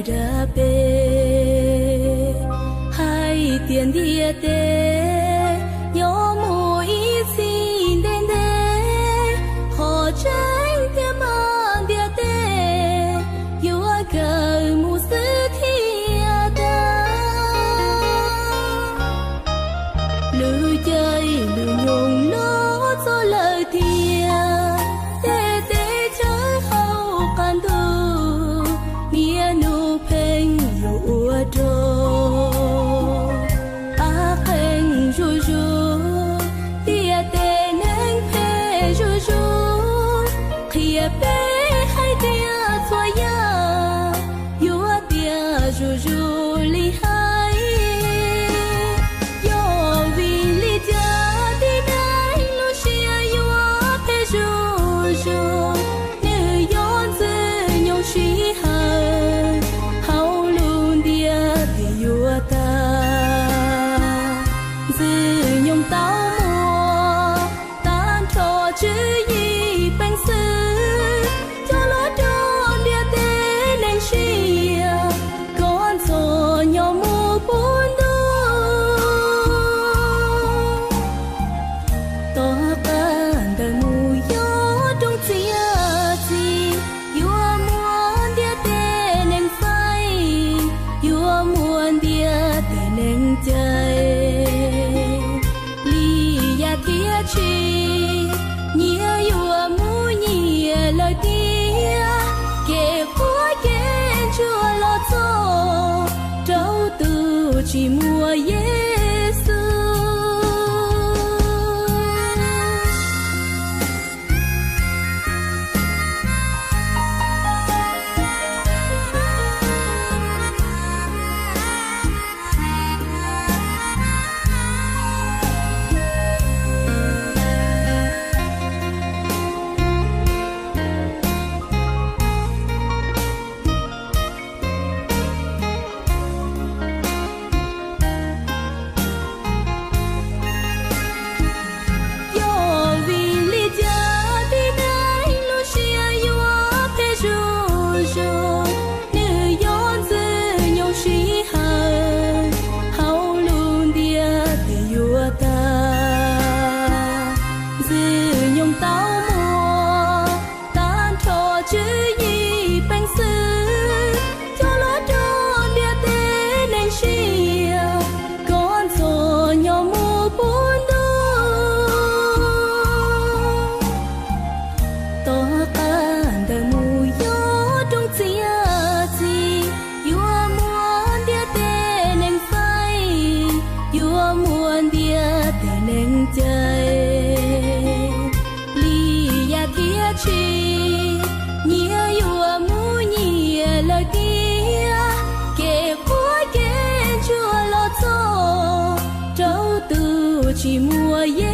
Nra peb hais tias ntiaj teb yuav mus ib txhis ntev ntev, qhov tseeb tiag mas ntiaj teb yuav kawg mus xwb thiaj tag. Lub caij lub nyoog los txog lawm tiag, tej teb chaws hauv qab ntuj, niaj hnub pheej yuav ua rog. Qab qees zuj zus, ntiaj teb neeg phem zuj zus, qhia peb hais tias txhua yam yuav tiaj zuj zus li hais. Yog vim li cas tib neeg lub siab yuav phem zuj zus, nws yog Ntxwg Nyoog sij hawm, hauv lub ntiaj teb yuav tag. Ntxwg Nyoog tau muaj tag nrho tswv yim peev xwm coj los rau ntiaj teb neeg siab, kom ntxhov nyob mus puv ntuj. Tom qab ntawd mus yog rooj txiav txim, yuav muab ntiaj teb neeg faib, yuav muab ntiaj teb neeg cais. Li yam thiab tshis, nyias yuav mus nyias lawm tiag, kev qhuab kev ntsuag los txog rau tus tsis muaj Yexus. Yog vim li cas tib neeg lub siab yuav phem zuj zus, nws yog Ntxwg Nyoog sij hawm, hauv lub ntiaj teb yuav tag. Ntxwg Nyoog tau muaj tag nrho tswv yim peev xwm coj los rau ntiaj teb neeg siab, kom ntxhov nyob mus puv ntuj. Tom qab ntawd mus yog rooj txiav txim, yuav muab ntiaj teb neeg faib, yuav muab ntiaj teb neeg cais. Li yam thiab tshis, nyias yuav mus nyias lawm tiag, kev qhuab kev ntsuag los txog rau tus tsis muaj Yexus.